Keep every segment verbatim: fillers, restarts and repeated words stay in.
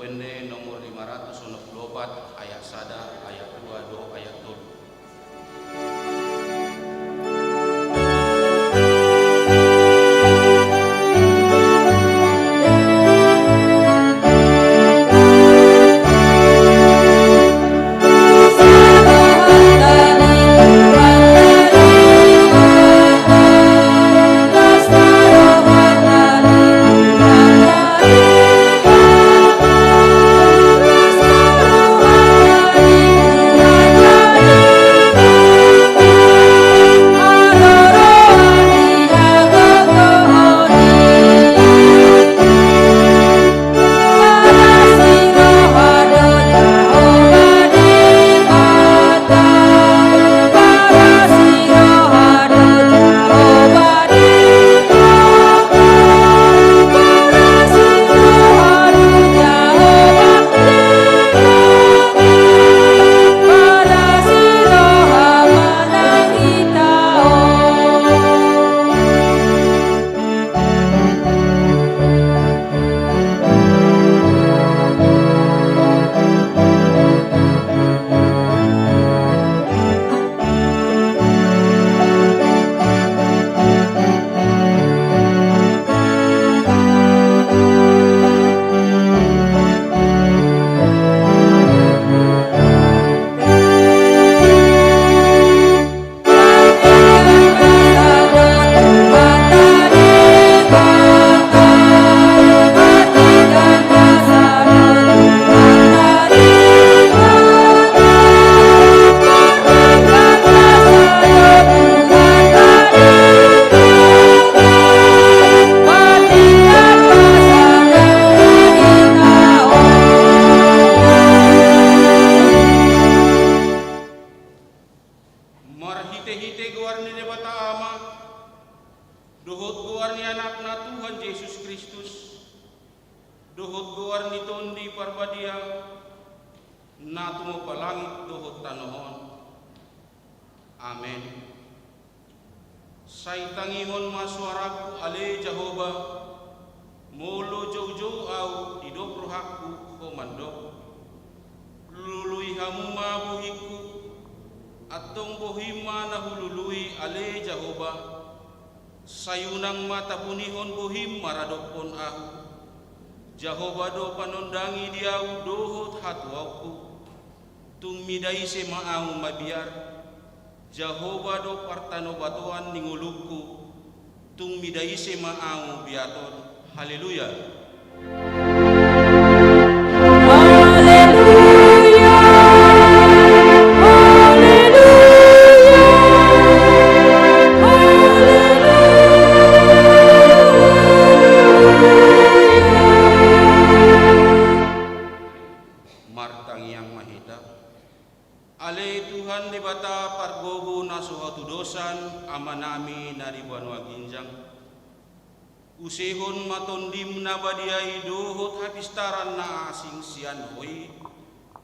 Pende nomor lima ratus onom pulu opat, ayat sada, ayat dua dohot ayat tolu. Marhitehite goar ni Debata Ama, dohot goar ni Anakna Tuhan Jesus Kristus, dohot goar ni Tondi Parbadia, na tumompa langit dohot tano on. Amen. Sai tangihon ma suarangku ale Jahowa, molo joujou ahu, didok rohangku, ho mandok: Lului hamu ma bohingku. Antong bohim ma na hulului ale Jahowa. Sai unang ma tapunihon bohim maradophon ahu. Jahowa do panondangi di ahu dohot hatuaonku. Tung mida ise ma ahu mabiar. Jahowa do partanobatoan ni ngolungku. Tung mida ise ma ahu biaton. Haleluya. Haleluya. Haleluya. Haleluya. Martangiang ma hita. Ale Tuhan Debata pargogo na so hatudosan, Amanami na di banua ginjang, usehon ma Tondim na badia i dohot hapistaran na asing sian Ho i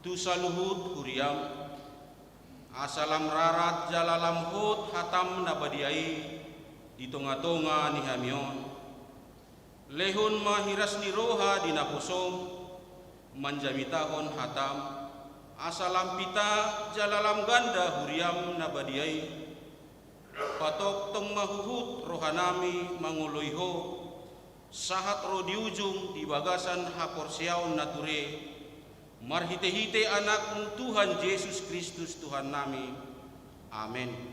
tu saluhut huriam, asa lam rarat jala lam hot hatam na badia i di tongatonga ni hami on. Lehon ma hiras ni roha di naposom manjamitahon hatam, asa lam pita jala lam ganda huriam na badia i. Patongtong ma huhut rohanami mangoloi Ho, sahat ro di ujung di bagasan haporseaon na ture, marhitehite Anakmu Tuhan Jesus Kristus Tuhannami. Amen.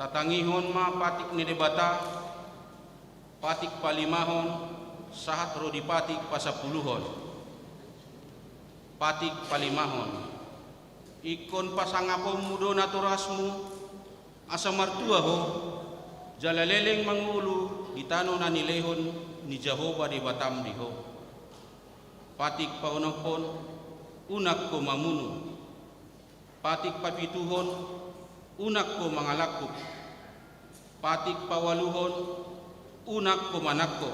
Tatangihon ma patik ni Debata, patik palimahon, sahat ro di patik pasampuluhon. Patik palimahon. Ingkon pasangaponmu do natorasmu, asa martua ho, jala leleng mangolu di tano na nilehon ni Jahowa Debatam di ho. Patik paonomhon, unang ho mamunu. Patik papituhon, unang ho mangalangkup. Patik paualuhon, unang ho manangko.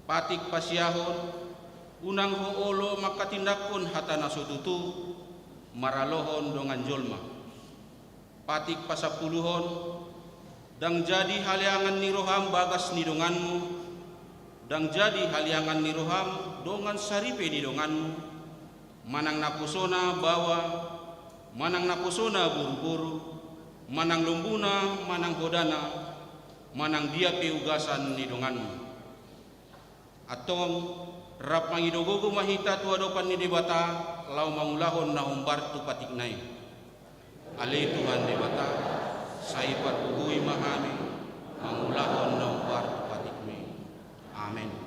Patik pasiahon, unang ho olo manghatindanghon hata na so tutu, maralohon dongan jolma. Patik pasampuluhon, ndang jadi haleangan ni roham bagas ni donganmu, ndang jadi haleangan ni roham dongan saripe ni donganmu, manang naposona baoa, manang naposona boruboru, manang lombuna, manang hodana, manang dia pe ugasan ni donganmu. Antong, rap mangido gogo ma hita tu adopan ni Debata, laho mangulahon na hombar tu patikna i. Ale Tuhan Debata, sai pargogoi ma hami, mangulahon na hombar tu patikmi. Amen.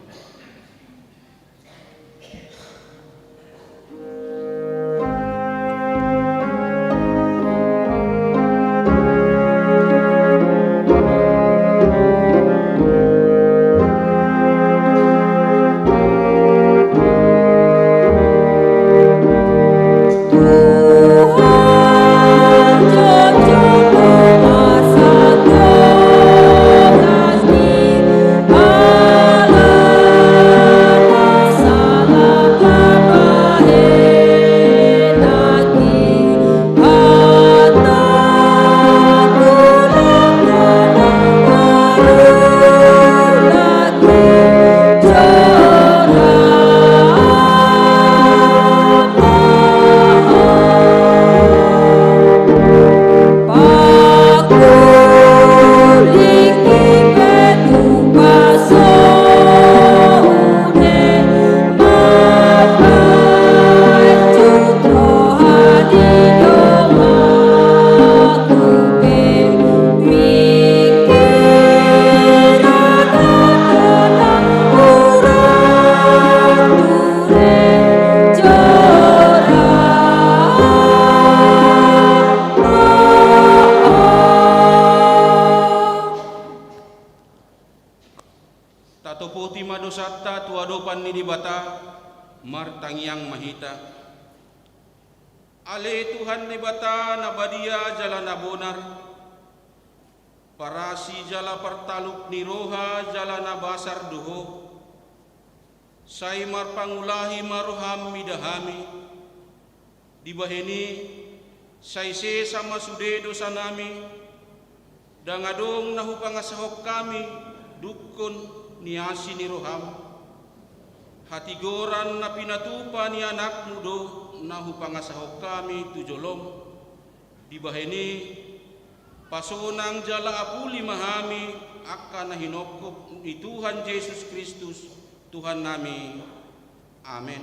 Tatopoti ma dosanta tu adopan ni Debata, martangiang ma hita. Ale Tuhan Debata na badia jala na bonar, parasi jala partalup ni roha jala na basar do Ho. Sai marpangulahi ma roham mida hami. Dibahen i, sai sesa ma sude dosanami, ndang adong na hupangasahon hami dungkon ni asi ni roham. Hatigoran na pinatupa ni Anakmu do na hupangasahon hami tu jolom. Dibahen i, pasonang jala apuli ma hami angka na hinongkop ni Tuhan Jesus Kristus, Tuhannami. Amen.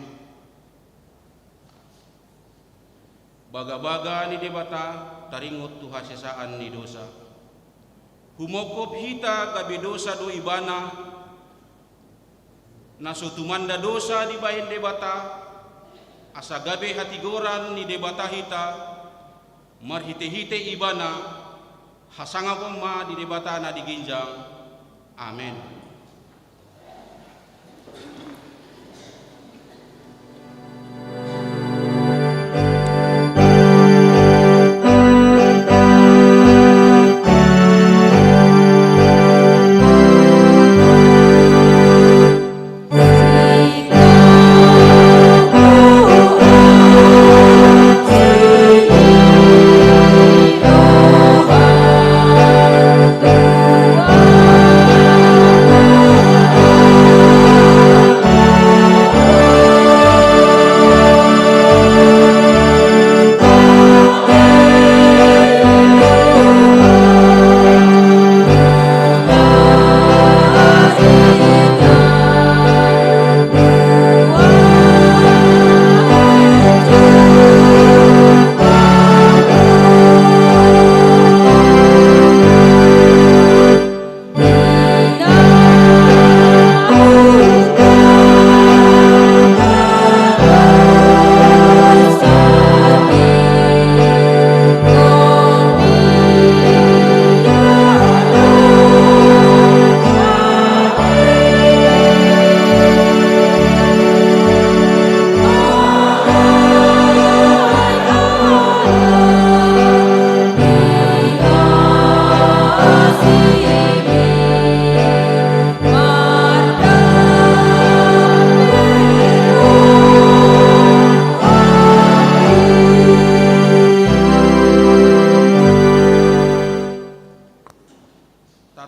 Bagabaga ni Debata taringot tu hasesaan ni dosa. Humongkop hita gabe dosa do Ibana, na so tumanda dosa dibahen Debata, asa gabe hatigoran ni Debata hita, marhitehite Ibana, hasangapon ma di Debata na di ginjang. Amen.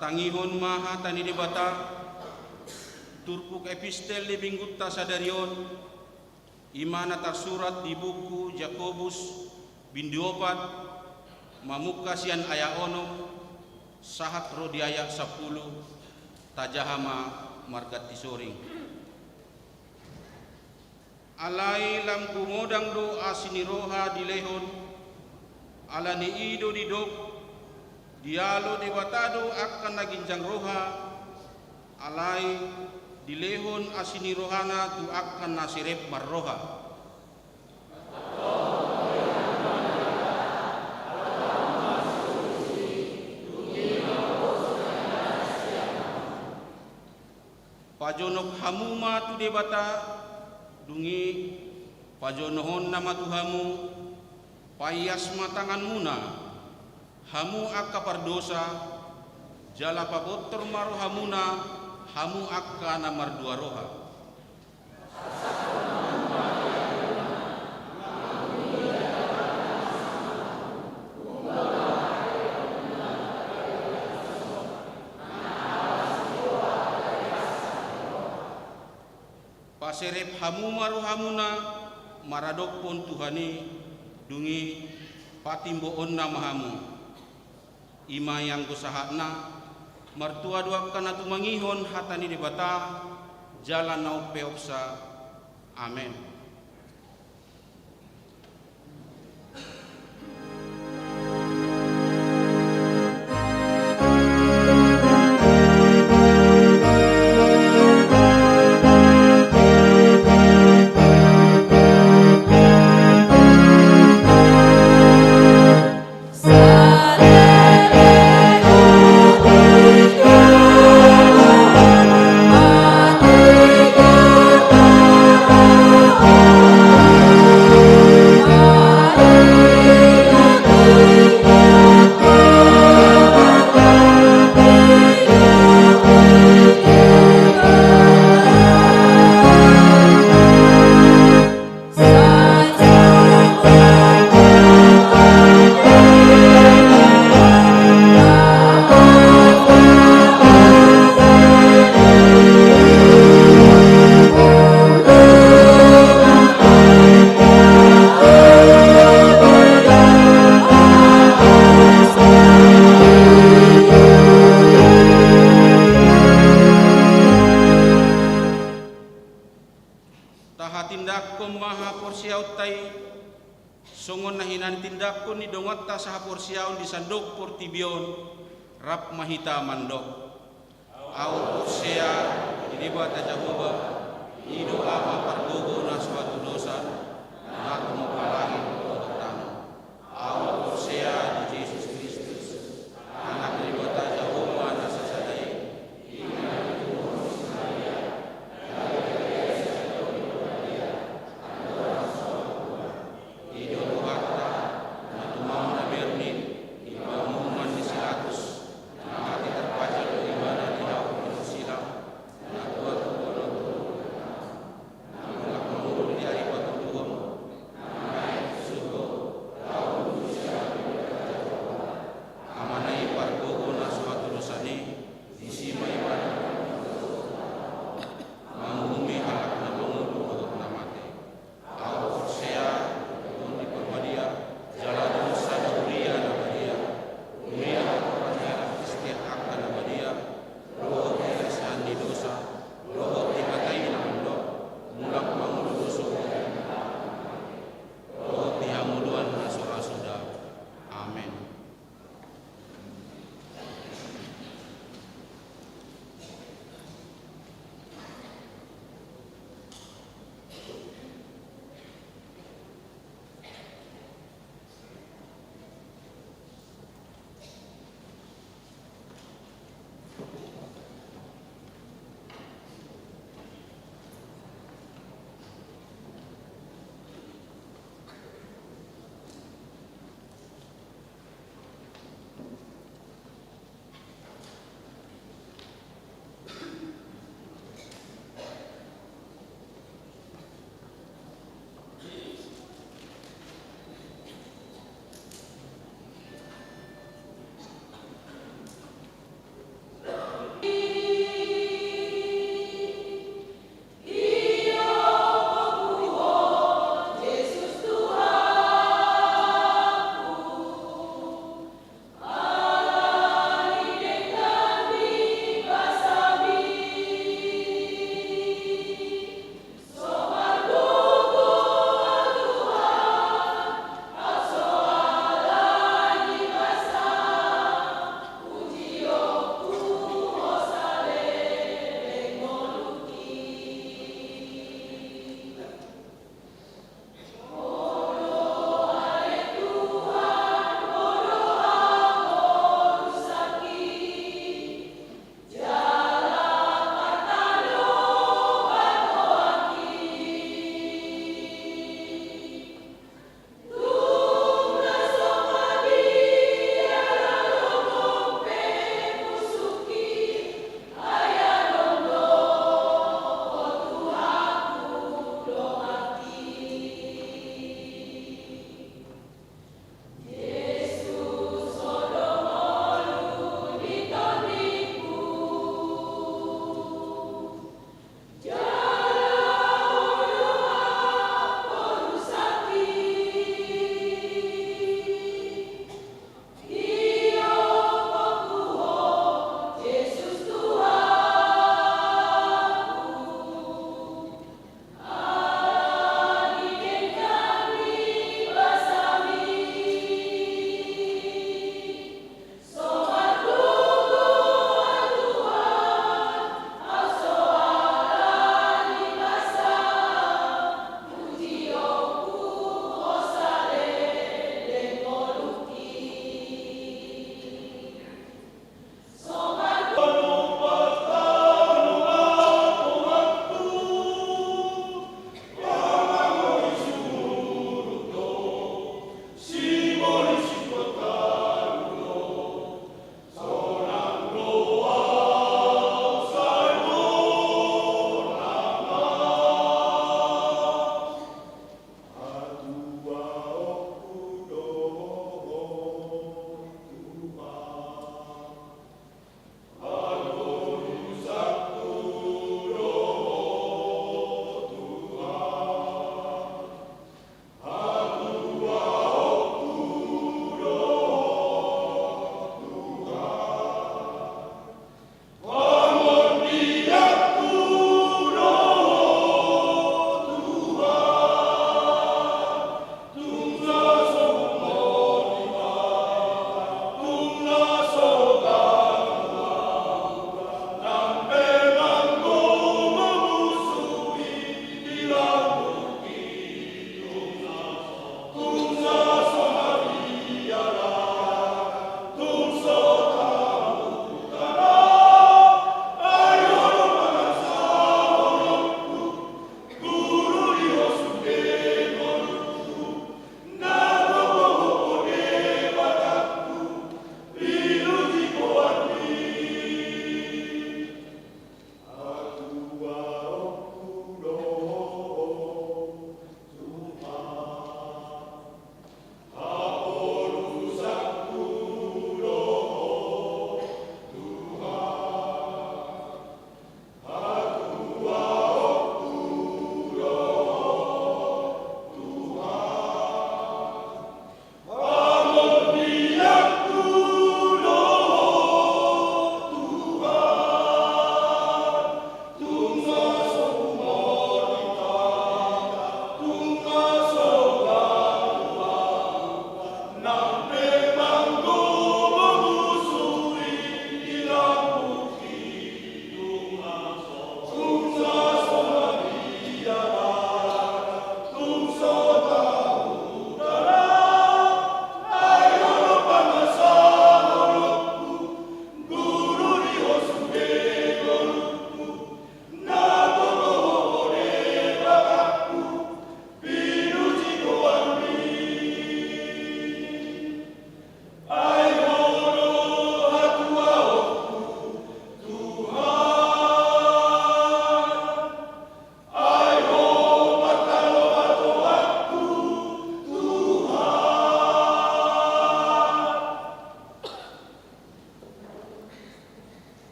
Tangihon ma hata ni Debata, turpuk epistel di minggunta sadari on, i ma na tarsurat di buku Jakobus, bindu opat, mamungka sian ayat onom, sahat ro di ayat sampulu, tajaha ma marganti soring. Alai lam gumodang do asi ni roha dilehon, ala ni i do didok, dialo Debata do angka na ginjang roha, alai dilehon asi ni rohana tu angka na serep marroha. Pajonok hamu ma tu Debata, dung i pajonohonna ma tu hamu, paias ma tanganmuna, hamu angka pardosa, jala pabontor ma rohamuna, hamu angka na mardua roha. Paserep hamu ma rohamuna maradophon Tuhan i, dung i patimboonna ma hamu. I ma i anggo sahatna, martua do angka na tumangihon hata ni Debata, jala na umpeopsa. Amen. Tahatindangkon ma haporseaonta i, songon na hinahatindangkon ni donganta sahaporseaon di sandok portibi on, rap ma hita mandok. Ahu porsea di Debata Jahowa, i do Ama pargogo na so hatudosan, na tumompa langit dohot tano. Ahu porsea di Jesus Kristus, Anak ni Debata Jahowa na sasada i, i na ditubuhon si Maria, gabe gabe sian Tondi Porbadia, andorang so lam tubu. I do Tuhanta, na tumau na bernin, di panguhuman ni si Pilatus, na mate tarpajal do Ibana di hau pinarsilang, na tua tu bolon toru, na mulak mangolu di ari patoluhon, na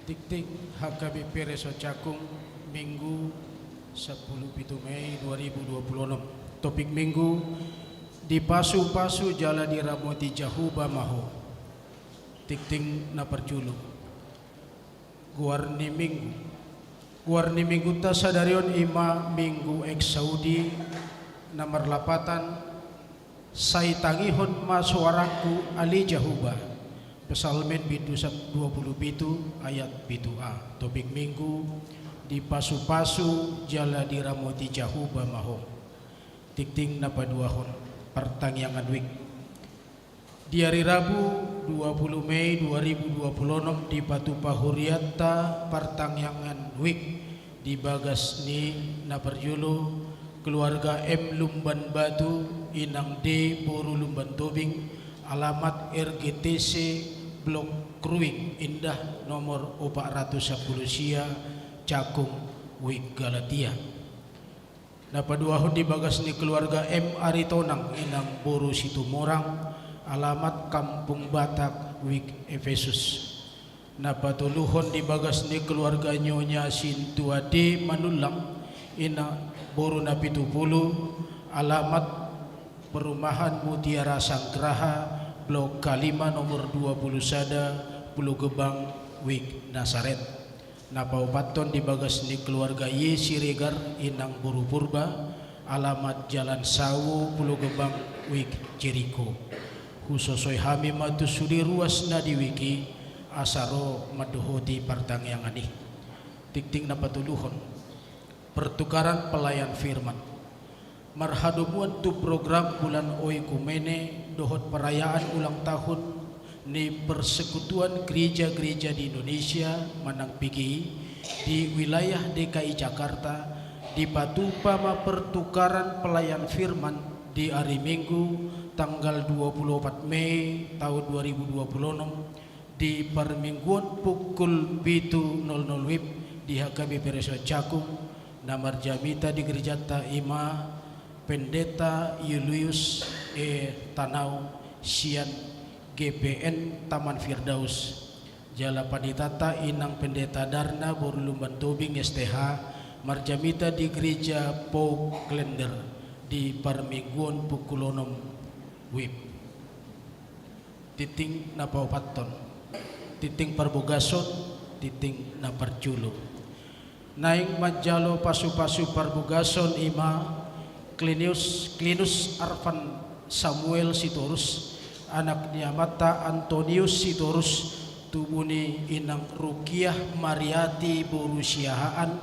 Tingting H K B P Resort Cakung, Minggu, sampulu pitu Mei dua ribu dua pulu onom. Topik Minggu: Dipasupasu jala diramoti Jahowa ma ho. Tingting na parjolo: Goar ni Minggu. Goar ni Minggunta sadari on i ma Minggu Exaudi, na marlapatan: Sai tangihon ma soarangku, ale Jahowa. Psalmen bindu dua pulu pitu ayat pitu a. Topik Minggu: Dipasupasu jala diramoti Jahowa ma ho. Tingting na paduahon: Partangiangan Wijk. Di ari Rabu, dua pulu Mei dua ribu dua pulu onom, dipatupa hurianta partangiangan Wijk di bagas ni, na parjolo, keluarga M Lumban Batu, Inang D boru Lumban Tobing, alamat R G T C Blok Kruing Indah, nomor opat ratus sampulu sia, Cakung, Wijk Galatia. Na paduahon di bagas ni keluarga M Aritonang, Inang boru Situmorang, alamat Kampung Batak, Wijk Efesus. Na patoluhon di bagas ni keluarga Nyonya Sintua D Manullang, Inang boru Napitupulu, alamat Perumahan Mutiara Sanggraha, Blok Kalima, nomor dua pulu sada, Pulo Gebang, Wijk Nasaret. Na paopathon di bagas ni keluarga Y Siregar, Inang boru Purba, alamat Jalan Sawo, Pulo Gebang, Wijk Jeriko. Husosoi hami ma tu sude ruas na di Wijk i, asa ro mandohoti partangiangan i. Tingting na patoluhon: Pertukaran pelayan firman. Marhadomuan tu program Bulan Oikumene dohot perayaan ulang tahun ni Persekutuan Gereja-Gereja di Indonesia manang P G I di wilayah D K I Jakarta, dipatupa ma pertukaran pelayan firman di ari Minggu tanggal dua pulu opat Mei taon dua ribu dua pulu onom, di parmingguon pukul pitu nol nol WIB di H K B P Resort Cakung, na marjamita di gerejanta i ma Pendeta Yulius E Tanau sian G P N Taman Firdaus, jala panditanta Inang Pendeta Darna boru Lumban Tobing S T H, marjamita di Gereja Pauk Klender di parmingguon pukul onom WIB. Tingting na paopathon, tingting parbogason, tingting na parjolo. Naeng manjalo pasupasu parbogason i ma Klinius, Klinus Arfan Samuel Sitorus, anak ni amanta Antonius Sitorus, tubu ni Inang Rukiah Mariati boru Siahaan,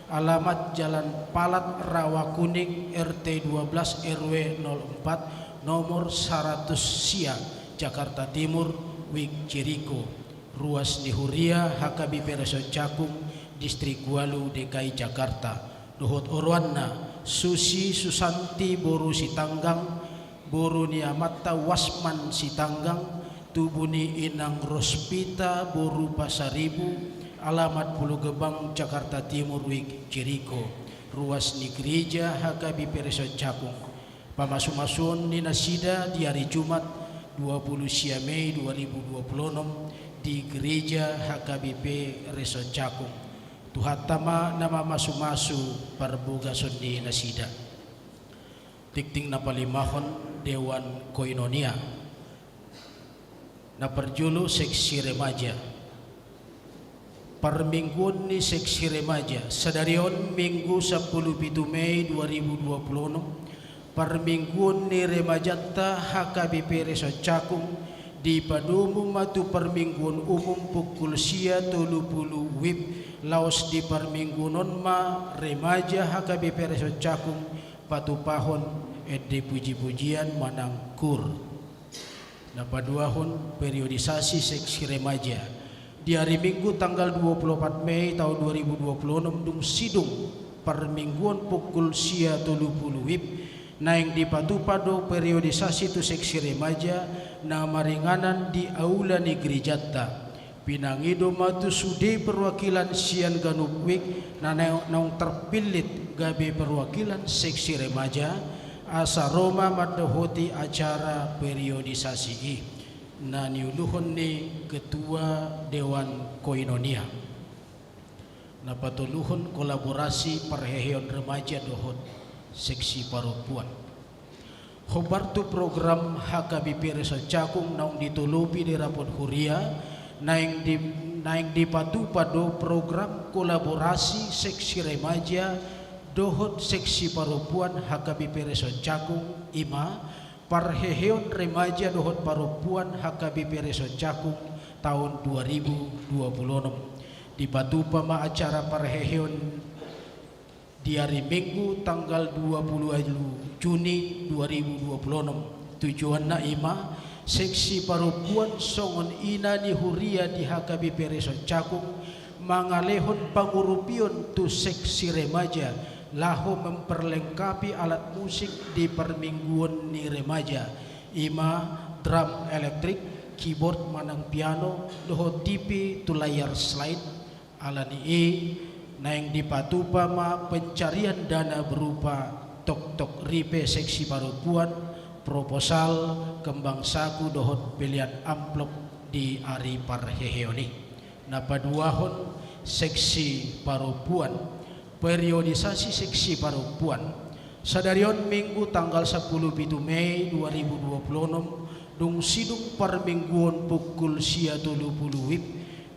alamat Jalan Palat Rawakuning, R T dua belas, R W nol empat, nomor saratus sia, Jakarta Timur, WIB Jeriko, ruas ni huria H K B P Resort Cakung, Distrik Walu, D K I Jakarta, dohot oroanna Susi Susanti boru Sitanggang, boru ni amanta Wasman Sitanggang, tubu ni Inang Rospita boru Pasaribu, alamat Pulo Gebang, Jakarta Timur, WIB Jeriko, ruas ni gereja H K B P Resort Cakung. Pamasumasuon ni nasida di ari Jumat, dua pulu sia Mei dua ribu dua pulu onom, di gereja H K B P Resort Cakung. Tuhanta ma na mamasumasu parbogason ni nasida. Tingting na palimahon, Dewan Koinonia. Na parjolo, seksi remaja. Parmingguon ni seksi remaja sadari on, Minggu sampulu pitu Mei dua ribu dua pulu onom, parmingguon ni remajanta H K B P Resort Cakung, dipadomu ma tu parmingguon umum pukul sia tolu pulu WIB. Laos di parmingguon on ma remaja H K B P Resort Cakung patupahon ende puji-pujian manang KUR. Na paduahon, periodisasi seksi remaja. Di ari Minggu tanggal dua pulu opat Mei taon dua ribu dua pulu onom, dung sidung parmingguon pukul sia tolu pulu WIB, naeng dipatupa do periodisasi tu seksi remaja na maringanan di aula ni gerejanta. Pinangido ma tu sude perwakilan sian ganup WIB na naeng, naung terpillit gabe perwakilan seksi remaja, asa ro ma mandohoti acara periodisasi i. Na niuluhon ni Ketua Dewan Koinonia. Na patoluhon, kolaborasi parheheon remaja dohot seksi parompuan. Hombar tu program H K B P Resort Cakung naung ditolopi di rapot huria, naeng di, naeng dipatupa do program kolaborasi seksi remaja dohot seksi parompuan H K B P Resort Cakung, i ma parheheon remaja dohot parompuan H K B P Resort Cakung taon dua ribu dua puluh enam. Dipatupa ma acara parheheon di ari Minggu tanggal dua puluh ualu Juni dua ribu dua puluh enam. Tujuanna i ma seksi parompuan songon ina ni huria di H K B P Resort Cakung mangalehon pangurupion tu seksi remaja laho memperlengkapi alat musik di parmingguon ni remaja, i ma drum elektrik, keyboard manang piano, dohot T V tu layar slide. Ala ni i, naeng dipatupa ma pencarian dana berupa toktok ripe seksi parompuan, proposal, kembang saku dohot pelean amplop di ari parheheon i. Na paduahon, seksi parompuan. Periodisasi seksi parompuan. Sadari on Minggu tanggal sampulu pitu Mei dua ribu dua puluh enam, dung sidung parmingguon pukul sia tolu pulu WIB,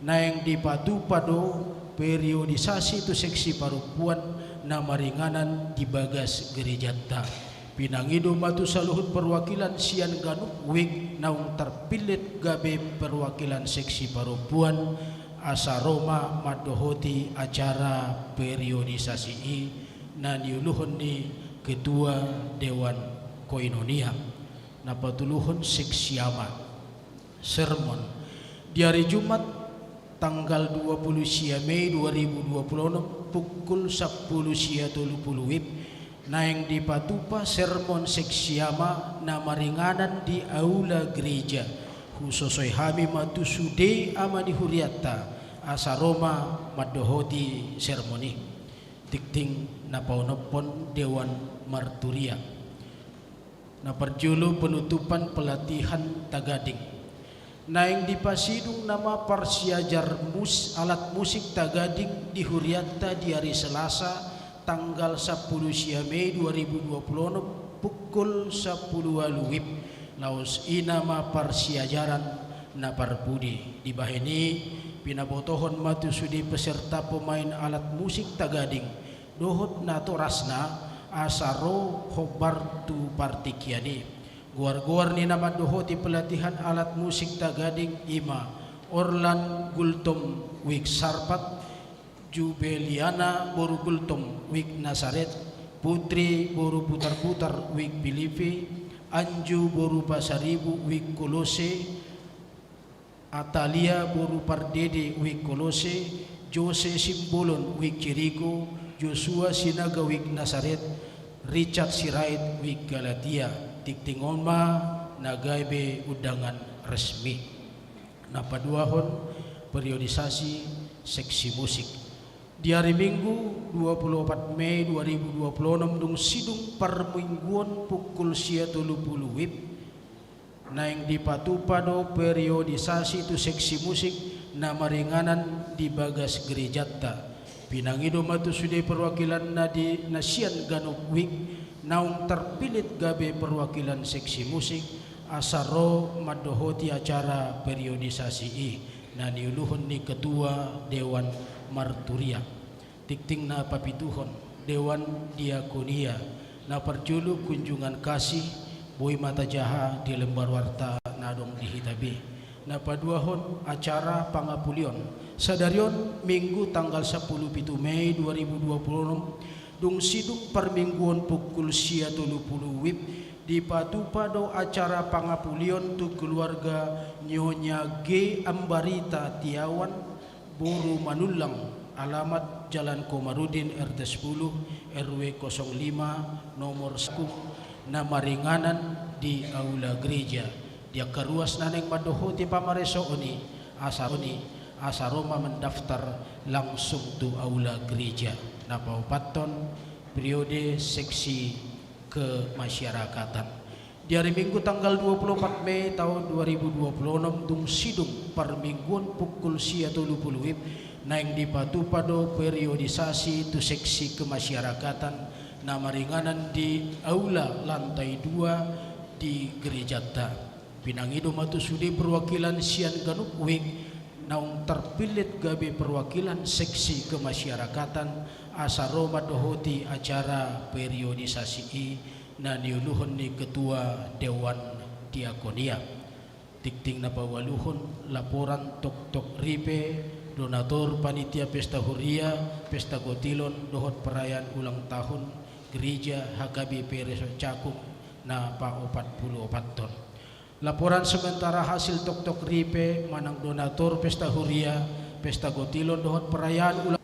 naeng dipatupa do periodisasi tu seksi parompuan na maringanan di bagas gerejanta. Pinangido ma tu saluhut perwakilan sian ganup WIB naung terpillit gabe perwakilan seksi parompuan, asa ro ma mandohoti acara periodisasi i, na niuluhon ni Ketua Dewan Koinonia. Na patoluhon, seksi ama. Sermon. Di ari Jumat, tanggal dua puluh sia Mei dua ribu dua puluh enam, pukul sampulu sia tolu pulu WIB, naeng dipatupa sermon seksi ama na maringanan di aula gereja. Husosoi hami ma tu sude ama ni hurianta, asa ro ma mandohoti sermon i. Tingting na paonomhon, Dewan Marturia. Na parjolo, penutupan pelatihan tagading. Naeng dipasidung nama parsiajar mus-, alat musik tagading di hurianta di ari Selasa, tanggal sampulu sia Mei dua ribu dua puluh enam, pukul sampulu ualu WIB. Laos i nama parsiajaran na parpudi. Dibahen i, pinabotohon ma tu sude peserta pemain alat musik tagading dohot natorasna, asa ro hombar tu partingkian i. Goar-goar ni na mandohoti pelatihan alat musik tagading i ma Orlan Gultom, WIB Sarpat, Jubeliana boru Gultom, WIB Nasaret, Putri boru Putar-putar, WIB Pilipi, Anju boru Pasaribu, WIB Kolose, Atalia boru Pardede, WIB Kolose, Jose Simbolon, WIB Jeriko, Joshua Sinaga, WIB Nasaret, Richard Sirait, WIB Galatia. Tingting on ma na gabe undangan resmi. Na paduahon, periodisasi seksi musik. Di ari Minggu, dua puluh opat Mei dua ribu dua puluh enam, dung sidung parmingguon pukul sia tolu pulu WIB, naeng dipatupa do periodisasi tu seksi musik na maringanan di bagas gerejanta. Pinangido ma tu sude perwakilan na di, na sian ganup WIB naung terpillit gabe perwakilan seksi musik, asa ro mandohoti acara periodisasi i, na niuluhon ni Ketua Dewan Marturia. Tingting na papituhon, Dewan Diakonia. Na parjolo, kunjungan kasih, boi ma tajaha di lembar warta na adong di hita be. Na paduahon, acara pangapulion. Sadari on Minggu tanggal sampulu pitu Mei dua ribu dua puluh enam, dung sidung parmingguon pukul sia tolu pulu WIB, dipatupa do acara pangapulion tu keluarga Nyonya G Ambarita Tiawan, boru Manullang, alamat Jalan Komarudin, R T sepuluh, R W kosong lima, nomor satu, na maringanan di aula gereja. Di angka ruas na naeng mandohoti pamaresoon i, asa on i, asa ro ma mendaftar langsung tu aula gereja. Na paopathon, periode seksi kemasyarakatan. Di ari Minggu tanggal dua puluh opat Mei taon dua ribu dua puluh enam, dung sidung parmingguon pukul sia tolu pulu WIB, Naeng dipatupa do periodisasi tu seksi kemasyarakatan na maringanan di aula lantai dua di gerejanta. Pinangido ma tu sude perwakilan sian ganup wing naung tarpillit gabe perwakilan seksi kemasyarakatan asa ro mandohoti acara periodisasi i na niuluhon ni Ketua Dewan Diakonia. Tingting na paualuhon, laporan toktok ripe, donatur panitia pesta huria, pesta gotilon dohot perayaan ulang tahun gereja H K B P Resort Cakung na paopat pulu opathon. Laporan sementara hasil toktok ripe manang donatur pesta huria, pesta gotilon dohot perayaan ulang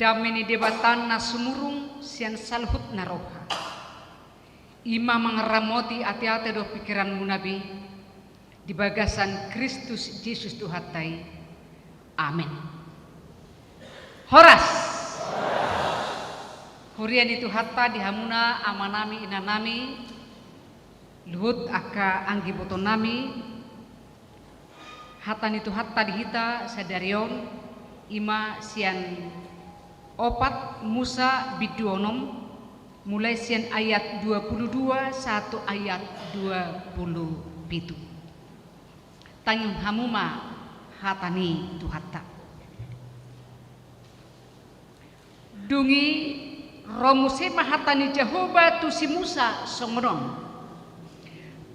Dame ni Debata na sumurung sian saluhut na roha, i ma mangaramoti ateate dohot pingkiranmuna be di bagasan Kristus Jesus Tuhanta i. Amen. Horas. Huria ni Tuhanta di hamuna amanami, inanami, luhut angka anggibotonami. Hata ni Tuhanta di hita sadari on, i ma sian opat Musa bindu onom, mulai sian ayat dua puluh dua sahat tu ayat dua puluh pitu. Tangihon hamu ma hata ni Tuhanta. Dung i ro muse ma hata ni Jahowa tu si Musa songon on: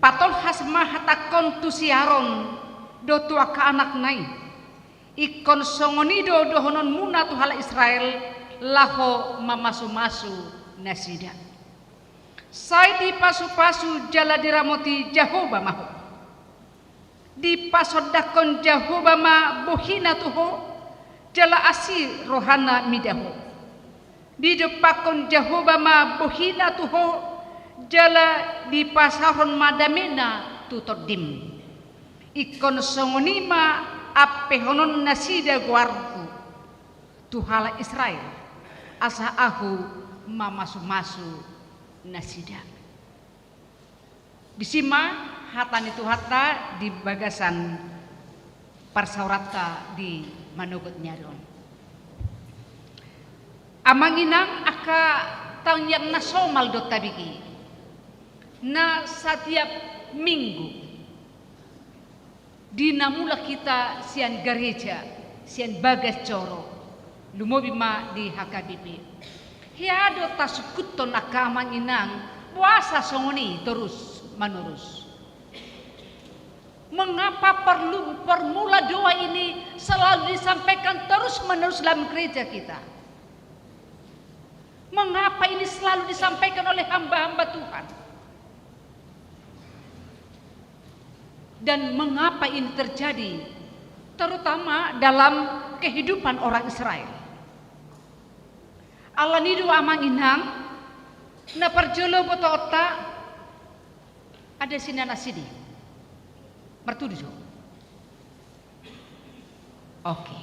Patolhas ma hatangkon tu si Aron dohot tu angka anakna i: Ingkon songon i do dohononmuna tu halak Israel laho mamasumasu nasida: Sai dipasupasu jala diramoti Jahowa ma ho. Dipasondangkon Jahowa ma bohina tu ho, jala asi rohana mida ho. Didompakkon Jahowa ma bohina tu ho, jala dipasaorhon ma damena tu tondim. Ingkon songon i ma ampehonon nasida goarhu tu halak Israel, asa ahu mamasumasu nasida. Disi ma hata ni Tuhanta di bagasan parsaoranta di manogot ni ari on. Amang inang, angka tangiang na somal do tabege, na satiap minggu di na mulak hita sian gareja, sian bagas joro, lumobi ma di H K B P. Hea do tasungkunhon angka amang inang, boasa songon i torus manorus? Mengapa perlu formula doa ini selalu disampaikan terus menerus dalam gereja kita? Mengapa ini selalu disampaikan oleh hamba-hamba Tuhan? Dan mengapa ini terjadi, terutama dalam kehidupan orang Israel? Alani i do, amang inang, na parjolo botoonta, ada sian na sidi. Martudu jo. Oke.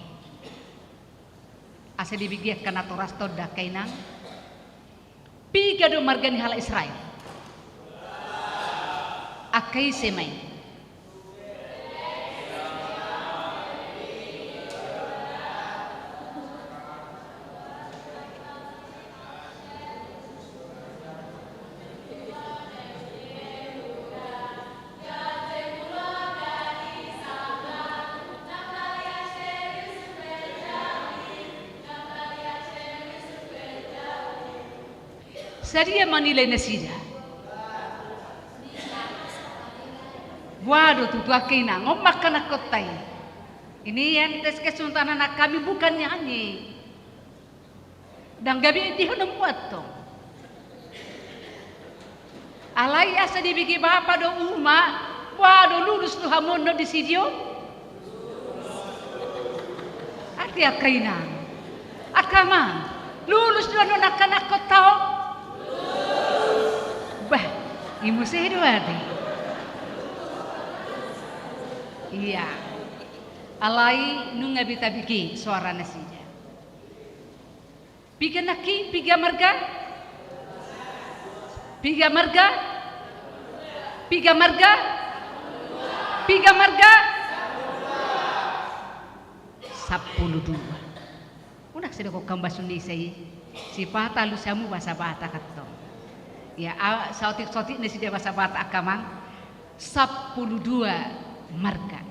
Asa dibege angka natorasta on da, angka inang. Piga do marga ni halak Israel? Angka ise ma i? Sadia manilai nasida? Boha do tutu, angka inang, on ma angka anakkonta i. Ini yang tes kesuntanan kami bukan nyanyi. Ndang gabe dihonom buat tong. Alai asa dibege bapa do uma, boha do, lulus do hamu on disi on? Ate angka inang. Angka amang, lulus do annon angka anakkonta on? Bah, i muse do ate. Iya. Alai nunga be tabege soara nasida. Piga nangkin, piga marga? Piga marga? Piga marga? Piga marga? Sampulu dua. Unang sai didok hamu bahasa Indonesia i. Sipata alusi hamu bahasa Batak antong. Ya, a, saotik-saotik nasida bahasa Batak, angka amang. Sampulu dua marga.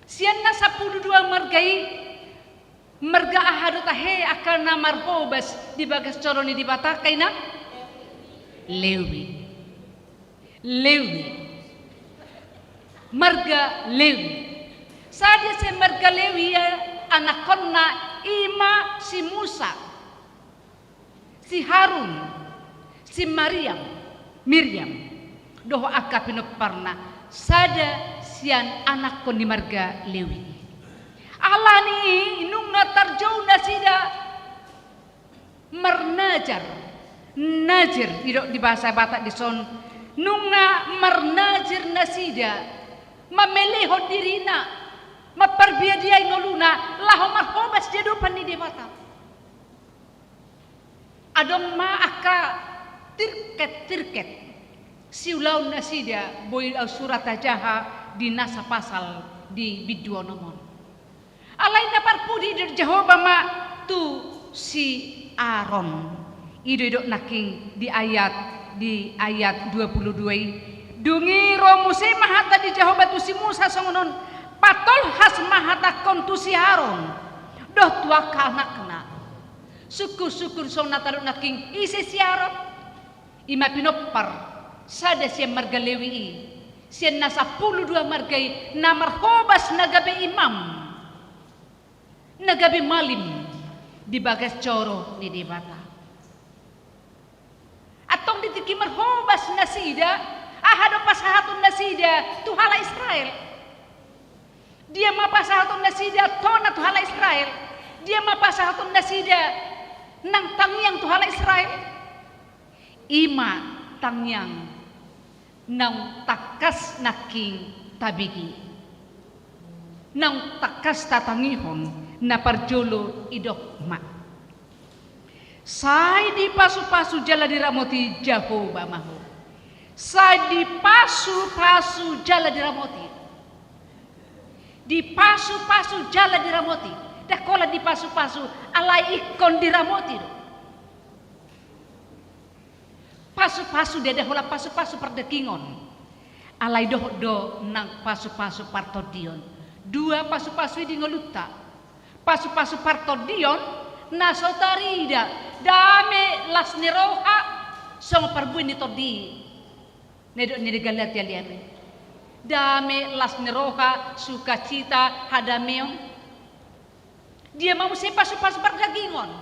Sian na sampulu dua marga i, marga aha do tahe angka na marhobas di bagas joro ni Debata, angka inang? Lewi. Lewi. Marga Lewi. Sadia sian marga Lewi i anakkonna? I ma si Musa, si Harun, si Mariam, Miriam, dohot angka pinomparna, sada sian anakkon ni marga Lewi. Alani i nunga tarjou nasida Marnazar, nazir, didok di bahasa Batak dison, nunga marnazir nasida, mamelehon dirina, mamparbiadiai ngoluna, laho marhobas di adopan ni Debata. Adong ma angka tirket-tirket siulaon nasida, boi au surat hajaha di Nasa Pasal di bindu onom on. Alai na parpudi didok Jahowa ma tu si Aron. I do didok nangkin di ayat, di ayat dua pulu dua i. Dung i ro muse ma hata ni Jahowa tu si Musa songon on, patolhas ma hatangkon tu si Aron dohot tu angka anakna. Sungkun-sungkun songon na tadok nangkin, ise si Aron? I ma pinompar sada sian marga Lewi i, sian na sampulu dua marga i, na marhobas na gabe imam, na gabe malim di bagas joro ni Debata. Antong di tingki marhobas nasida, aha do pasahaton nasida tu halak Israel? Dia ma pasahaton nasida tona tu halak Israel? Dia ma pasahaton nasida nang tangiang tu halak Israel? I ma tangiang naung tangkas nangkin tabege, naung tangkas tatangihon. Na parjolo didok ma, sai dipasu-pasu jala diramoti Jahowa ma ho. Sai dipasu-pasu jala diramoti. Dipasu-pasu jala diramoti. Ndang holan dipasu-pasu, alai ingkon diramoti do. Pasu-pasu dia, ndang holan pasu-pasu pardagingon. Alai dohot do nang pasu-pasu partondion. Dua pasu-pasu i di ngolunta. Pasu-pasu partondion, na so tarida dame, las ni roha, songon parbue ni tondi. Na didok ni di Galatia lima i. Dame, las ni roha, sukacita, hadameon. Dia ma muse pasu-pasu pardagingon?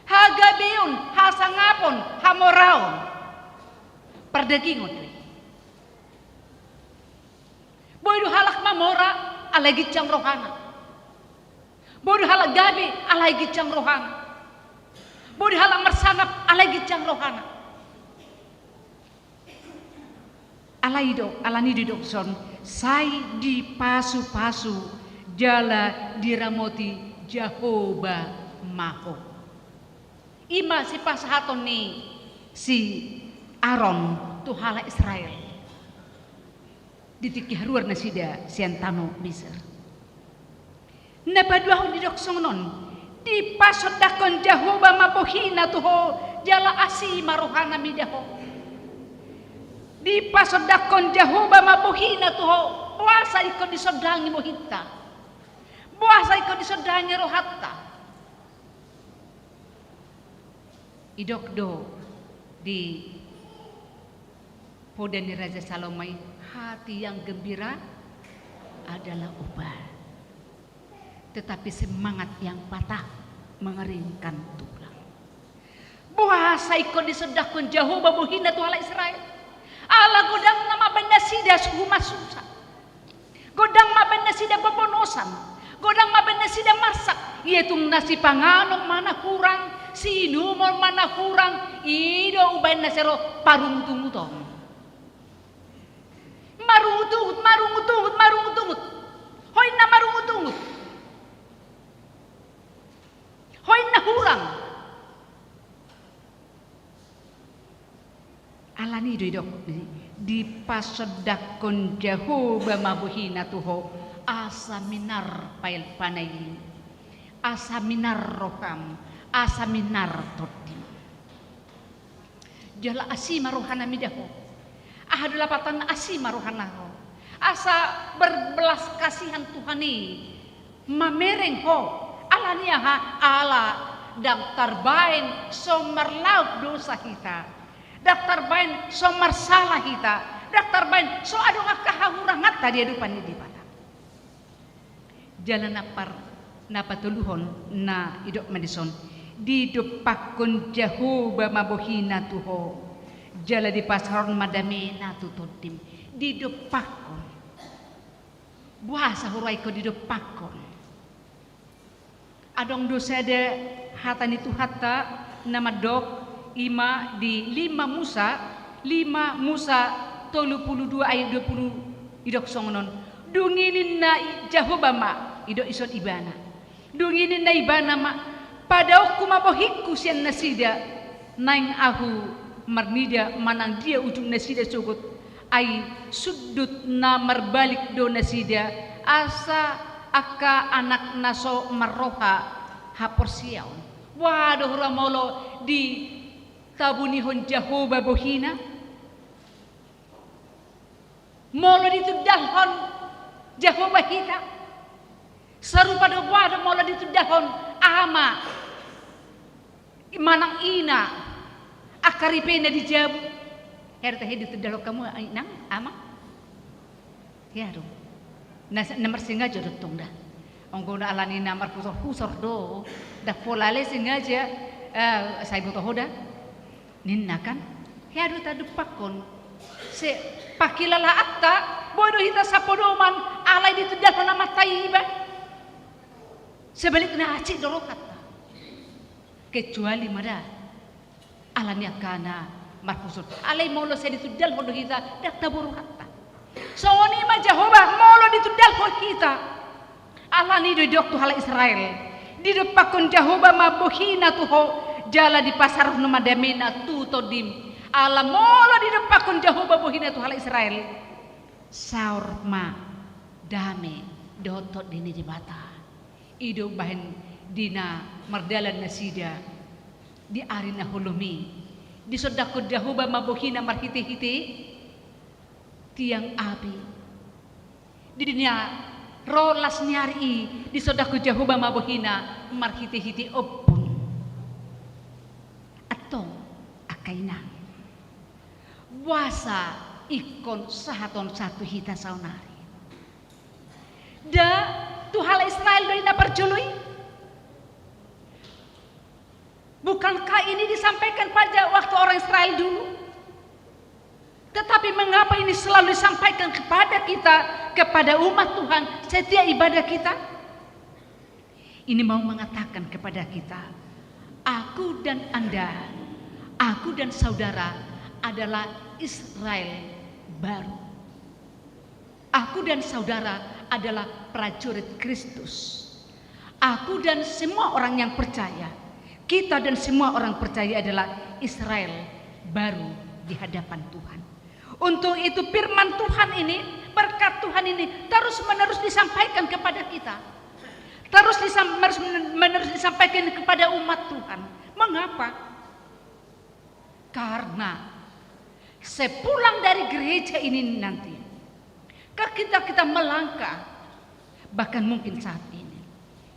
Hagabeon, hasangapon, hamoraon. Pardagingon do i. Boi do halak mamora alai ginjang rohana. Boi do halak gabe alai ginjang rohana. Boi do halak marsangap alai ginjang rohana. Alai do, alani do didok dison, sai dipasu-pasu jala diramoti Jahowa ma ho. I ma sipasahaton ni si Aron tu halak Israel di tingki haruar nasida sian tano Mesir. Na paduahon didok songon on, dipasondangkon Jahowa ma bohina tu ho, jala asi ma rohana mida ho. Dipasondangkon Jahowa ma bohina tu ho, boasa ingkon disondangi bohinta? Boasa ingkon disondangi rohanta? Didok do di poda ni Raja Salomo i, hati yang gembira adalah obat, tetapi semangat yang patah mengeringkan tulang. Boasa ingkon disondangkon Jahowa bohina tu halak Israel? Ala godang ma baen nasida suhu masusa. Godang ma baen nasida bobonosan. Godang ma baen nasida marsak. Ia tung na sipanganon ma na hurang, siinumon ma na hurang, i do umbaen na sai ro parungutunguton. Marungutungut, marungutungut, marungutungut. Ho inna marungutungut. Ho inna hurang. Alani do didok, dipasondangkon Jahowa ma bohina tu ho, asa minar pailpana i, asa minar roham, asa minar tondim. Jala asi ma rohana mida ho. Aha do lapatanna asi ma rohana ho? Asa berbelas kasihan Tuhan i mamereng ho. Alani aha? Ala ndang tarbaen so marlaok dosa hita. Ndang tarbaen so marsala hita. Ndang tarbaen so adong angka hahuranganta di adopan ni Debata. Jala na par, na patoluhon, na didok ma dison, didompakkon Jahowa ma bohina tu ho, jala dipasaorhon ma damena tu tondim. Didompakkon. Boasa huroha ingkon didompakkon? Adong do sada hata ni Tuhanta, Na mandok, i ma di lima Musa, lima Musa tolu pulu dua ayat dua pulu, didok songon on. Dung i ninna Jahowa ma, didok dison ibana. Dung i ninna ibana ma, padaonku ma bohingku sian nasida, naeng ahu marnida manang dia ujung nasida sogot, ai sundut na marbalik do nasida, asa angka anak na so marroha haporseaon. Boha do hura molo ditabunihon Jahowa bohina? Molo ditundalhon Jahowa hita? Sarupa do, boha do molo ditundalhon ama manang ina, angka ripena di jabu? Hea do tahe ditundalhon hamu inang, amang? Hea do. Na, na marsengaja do tong da. Anggo na alani na marhusor-husor do, ndang pola ale sengaja, eh, sai boto ho da. Ninna kan, hea do tadompakkon. Se, pangkilalaanta, boi do hita sapodoman, alai ditundalhon amanta iba. Sebalikna, hansit do rohanta. Kecuali ma da alani angka na marhusor. Alai molo sai ditundalhon do hita, ndang tabo rohanta. Songon i ma Jahowa molo ditundalhon hita. Alani do didok tu halak Israel, didompakkon Jahowa ma bohina tu ho, jala dipasaorhon ma damena tu tondim. Ala molo didompakkon Jahowa bohina tu halak Israel, saor ma dame dohot tondi ni Debata. I do umbahen di na mardalan nasida di ari na holom i, disondangkon Jahowa ma bohina marhitehite tiang api. Di na ro las ni ari i, disondangkon Jahowa ma bohina marhitehite ombun. Antong, angka inang, boasa ingkon sahathon sahat tu hita saonari? Nda tu halak Israel do i na parjolo i? Bukankah ini disampaikan pada waktu orang Israel dulu? Tetapi mengapa ini selalu disampaikan kepada kita, kepada umat Tuhan, setiap ibadah kita? Ini mau mengatakan kepada kita, aku dan Anda, aku dan saudara adalah Israel baru. Aku dan saudara adalah prajurit Kristus. Aku dan semua orang yang percaya, kita dan semua orang percaya adalah Israel baru di hadapan Tuhan. Untuk itu, firman Tuhan ini, berkat Tuhan ini terus-menerus disampaikan kepada kita. Terus disam-, menerus, menerus disampaikan kepada umat Tuhan. Mengapa? Karena sepulang dari gereja ini nanti, ketika kita melangkah, bahkan mungkin saat ini,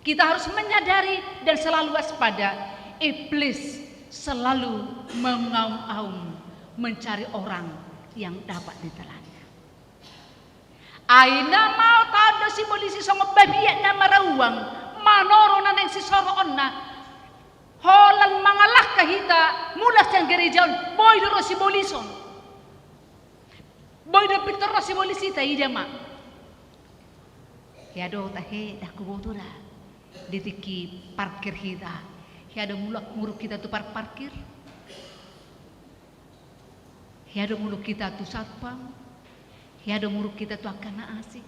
kita harus menyadari dan selalu waspada, iblis selalu mengaum-aum mencari orang yang dapat ditelannya. Ai na mao taon do sibolis i songon babiat na marauang, manoro na naeng sisoroonna. Holan mangalangka hita mulak sian gereja on, boi do ro sibolis on. Boi do pintor ro sibolis i, taida ma. Hea do tahe, ndang huboto da. Di tingki parkir hita, hea do mulak muruk hita tu parparkir? Hea do mulak hita tu satpam? Hea do muruk hita tu angka na asing?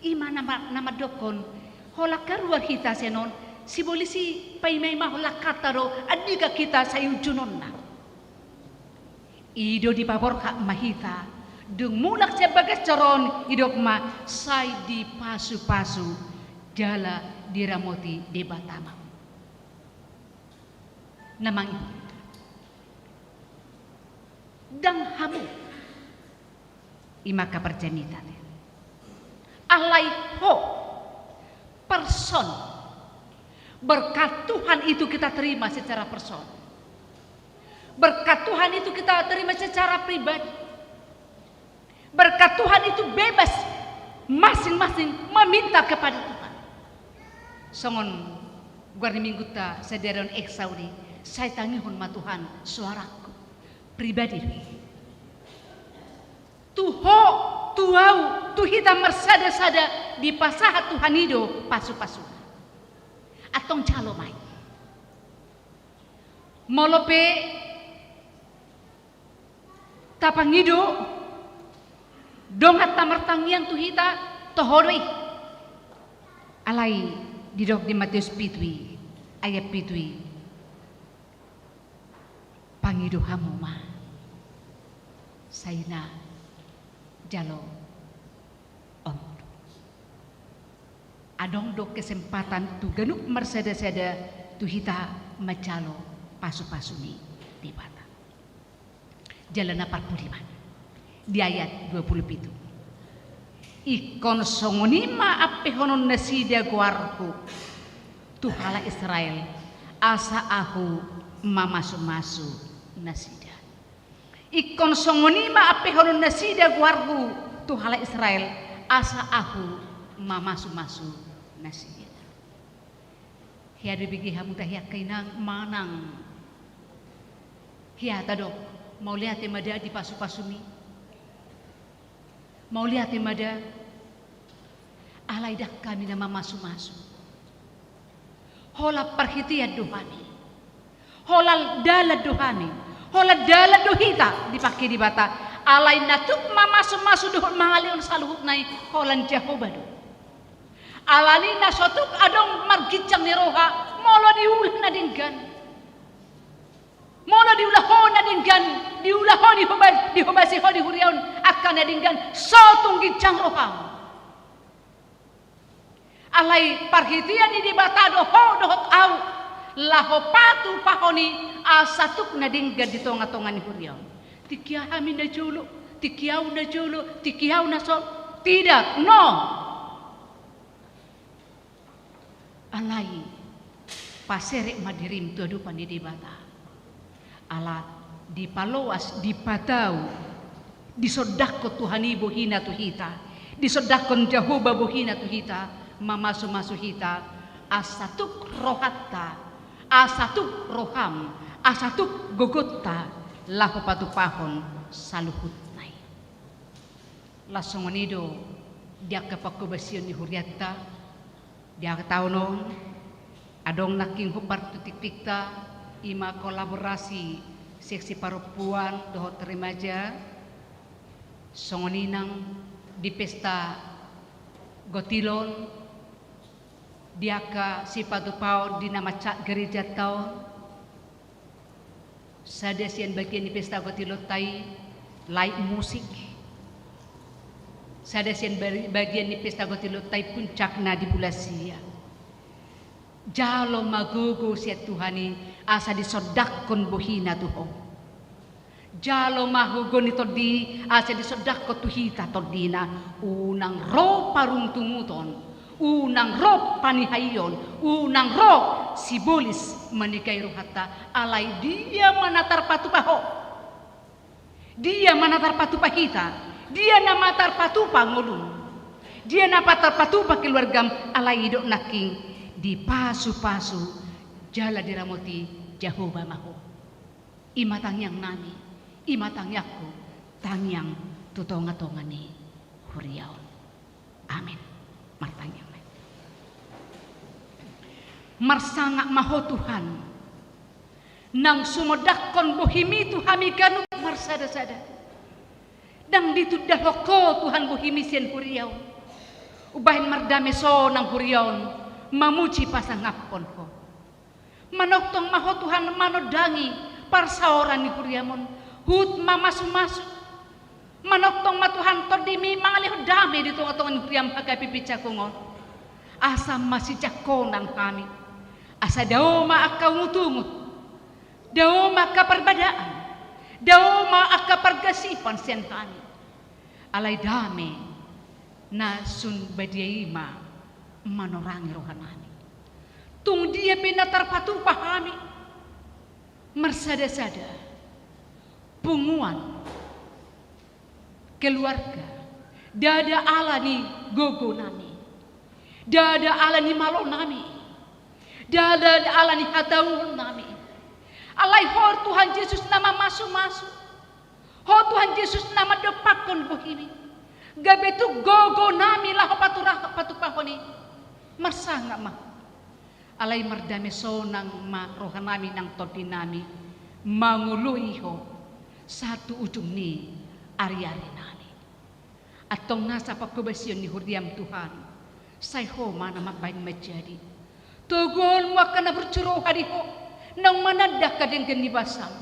I ma na ma-, na mandokkon, holan kaluar hita sian on, sibolis i paimaimahon langkanta do, andigan hita sai ujunonna. I do dipaborhat ma hita, dung mulak sian bagas joro on, didok ma, sai dipasupasu jala diramoti Debata ma. Na mangihut, ndang hamu. I ma angka parjamita. Alai ho, person. Berkat Tuhan itu kita terima secara person. Berkat Tuhan itu kita terima secara pribadi. Berkat Tuhan itu bebas masing-masing meminta kepada Tuhan. Songon goar ni minggunta sadari on, Exaudi, sai tangihon ma Tuhan soarangku, pribadi do i. Tu ho, tu au, tu hita marsada-sada dipasahat Tuhan i do pasu-pasuna. Antong jalo ma i. Molo pe tapangido dongan na martangiang tu hita, toho do i. Alai didok di Matius pitu i, ayat pitu i, pangido hamu ma, sai na jalo on. Adong do kesempatan tu ganup marsada-sada tu hita manjalo pasu-pasu ni Debata. Jala na parpudi ma di ayat dua pulu pitu. Ingkon songon i ma ampehonon nasida goarhu tu halak Israel, asa ahu mamasu-masu nasida. Ingkon songon i ma ampehonon nasida goarhu tu halak Israel, asa ahu mamasu-masu nasida. Hea do bege hamu tahe angka inang manang hea tadok, mauliate ma da di pasu-pasumi. Mauliate ma da. Alai ndang hami na mamasu-masu. Holan parhitean do hami. Holan dalan do hami. Holan dalan do hita dipangke Debata. Alai na tuk mamasu-masu dohot mangalehon saluhutna i holan Jahowa do. Alani na so tuk adong marginjang ni roha molo diula na denggan. Molo diula ho na denggan, diula ho, dihoba-, dihobasi ho di huria on angka na denggan, so tung ginjang roham. Alai parhitean ni Debata do ho dohot ahu, laho patupahon i asa tuk na denggan di tonga-tonga ni huria on. Tingki aha hami na jolo, tingki ahu na jolo, tingki ahu na so, tidak, no. Alai paserep ma dirim tu adopan ni Debata. Ala dipaloas, dipatau, disondangkon Tuhan i bohina tu hita, disondangkon Jahowa bohina tu hita, mamasu-masu hita, asa tuk rohanta, asa tuk roham, asa tuk gogonta, laho patupahon saluhutna i. Laos songon i do di angka panghobasion ni hurianta, di angka taon on, adong nangkin hombar tu tingkingta, i ma kolaborasi seksi parompuan dohot remaja, songon i nang di pesta gotilon, di angka sipatupaon di na mansat gerejanta on, sada sian bagian ni pesta gotilonta i live musik. Sada sian bari-, bagian ni pesta gotilonta i puncakna di bulan sia. Jalo ma gogo sian Tuhan i asa disondangkon bohina tu ho. Jalo ma gogo ni tondi i asa disondangkon tu hita tondina. Unang ro parungutunguton. Unang ro panihaion, unang ro sibolis manikai rohanta, alai dia ma na tarpatupa ho? Dia ma na tarpatupa hita? Dia na ma tarpatupa ngolum? Dia na ma tarpatupa keluargam? Alai didok nangkin, dipasupasu jala diramoti Jahowa ma ho. I ma tangiangnami, i ma tangiangku, tangiang tu tongatonga ni huria on. Amin. Martangiang ma. Marsangap ma ho Tuhan, nang sumondangkon bohimi tu hami ganup marsadasada. Ndang ditundalhon ho Tuhan bohimi sian huria on. Umbahen mardame sonang huria on mamuji pasangaphon ho. Manongtong ma ho Tuhan manondangi parsaoran ni huriam on, huhut mamasumasu. Manongtong ma Tuhan tondimi mangalehon dame di tongatonga ni huriam HKBP Cakung on. Asa masijangkonan hami. Asa dao ma angka ungutungut. Dao ma angka parbadaan. Dao ma angka pargasipan sian hami. Alai dame na sun badia i ma manorangi rohanami. Tung dia pe na tarpatupa hami marsadasada, punguan, keluarga, ndada ala ni gogonami, ndada ala ni malonami, ndada ala ni hatauronnami. Alai ho Tuhan Jesus na mamasumasu. Ho Tuhan Jesus na mandompakkon bohimi, gabe tuk gogonami laho patura-, patupahon i. Marsangap ma. Alai mardame sonang ma rohanami nang tondinami. Mangoloi Ho sahat tu ujung ni ari-ari nami. Antong nasa panghobasion ni huriaM Tuhan, sai Ho ma na mambahen manjadi. Togu angka na burju roha di Ho, naung mananda angka denggan ni basaM.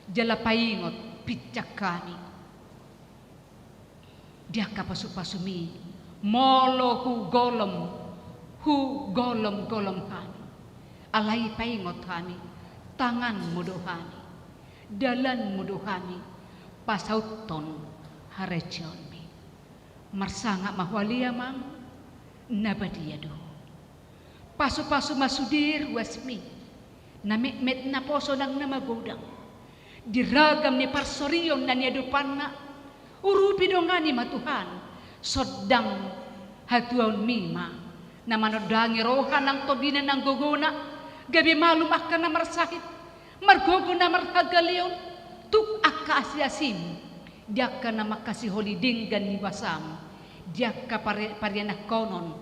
Jala paingot pinjang hami. Di angka pasu-pasuMi, molo hugolom, hugolom-golom hami. Alai paingot hami, tanganMu do hami, dalanMu do hami, pasauthon harajaonMi. Marsangap ma Ho ale Amang, na badia do Ho. Pasu-pasu ma sude ruasMi, na metmet na poso nang na magodang. Di ragam ni parsorion na niadopanna, urupi dongani ma Tuhan, sondang hatuaonMi ma, na manondangi roha nang tondina nang gogona, gabe malum angka na marsahit, margogo na marhagaleon, tuk angka asi-asiM, di angka na mangkasiholi denggan ni basaM, di angka pari-, parianakhonon,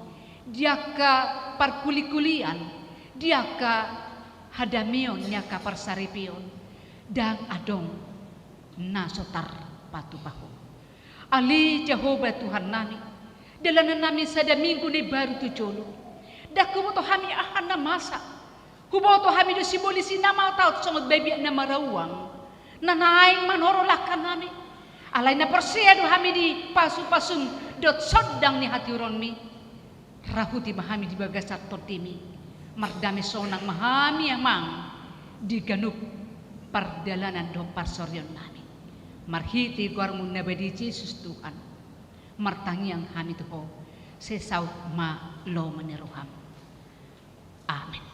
di angka parkuli-kulian, di angka hadameon, di angka parsaripeon, ndang adong na so tarpatupa Ho. Ale Jahowa Tuhan nami, dalanan nami sada minggu na imbaru tu jolo. Ndang huboto hami aha na masa. Huboto hami do sibolis i na mataot songon babiat na marauang, na naeng manorol angka nami. Alai na porsea do hami di pasu-pasuM dohot sondang ni hatiuronMi. Rahuti ma hami di bagasan TondiMi. Mardame sonang ma hami Amang di ganup pardalanan dohot parsorion nami. Marhite goarMu na badia Jesus Tuhan, martangiang hami tu Ho, sai saut ma lomo ni rohaM. Amen.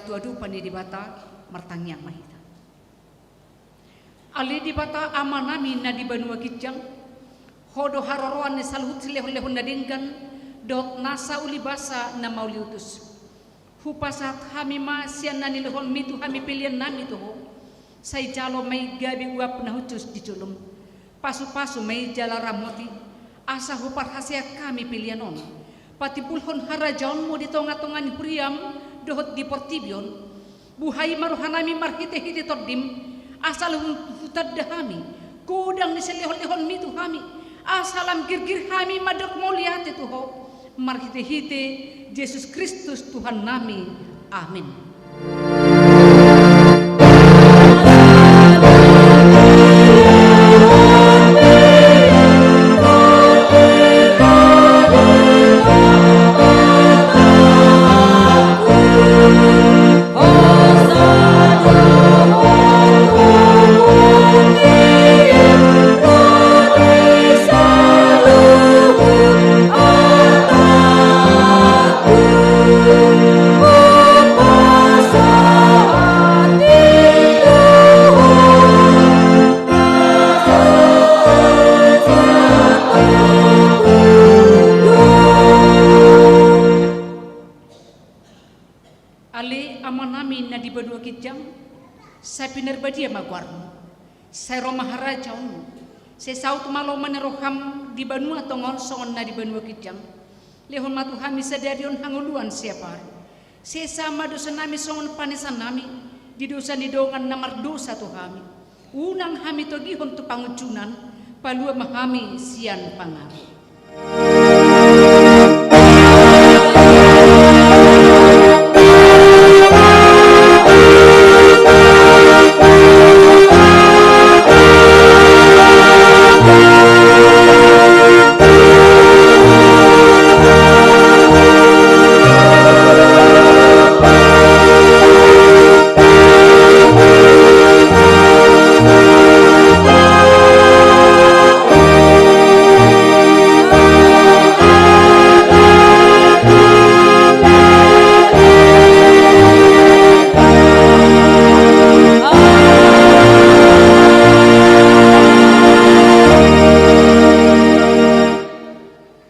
tu adopan ni Debata, martangiang ma hita. Ale Debata Amanami na di banua ginjang, Ho do haroroan ni saluhut silehonlehon na denggan, dohot nasa ulibasa na mauliutus. Hupasahat hami ma sian na nilehonMi tu hami peleannami tu Ho. Sai jalo ma i gabe uap na hushus di jolom. Pasupasu ma i jala ramoti, asa huparhaseang hami pelean on. Patimbulhon harajaonMu di tongatonga ni huriaM dohot di portibi on. Buhai ma rohanami marhitehite TondiM, asa lam hutanda hami godang ni silehonlehonMi tu hami, asa lam girgir hami mandok mauliate tu Ho, marhitehite Jesus Kristus Tuhannami. Amin. Ale Amanami na di banua ginjang, sai pinarbadia ma goarMu. Sai ro ma harajaonMu. Sai saut ma lomo ni rohaM di banua tonga on songon na di banua ginjang. Lehon ma tu hami sadari on hangoluan siapari. Sesa ma dosanami songon panesanami di dosa ni dongan na mardosa tu hami. Unang hami togihon tu pangunjunan, palua ma hami sian pangago.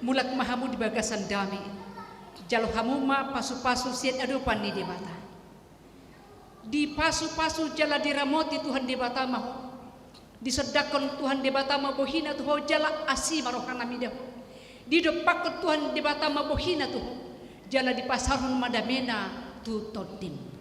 Mulak ma hamu di bagasan dame, jalo hamu ma pasupasu sian adopan ni Debata. Dipasupasu jala diramoti Tuhan Debata ma ho. Disondangkon Tuhan Debata ma bohiNa tu ho jala asi ma rohaNa mida ho. Didompakkon Tuhan Debata ma bohiNa tu ho jala dipasaorhon ma dameNa tu tondim.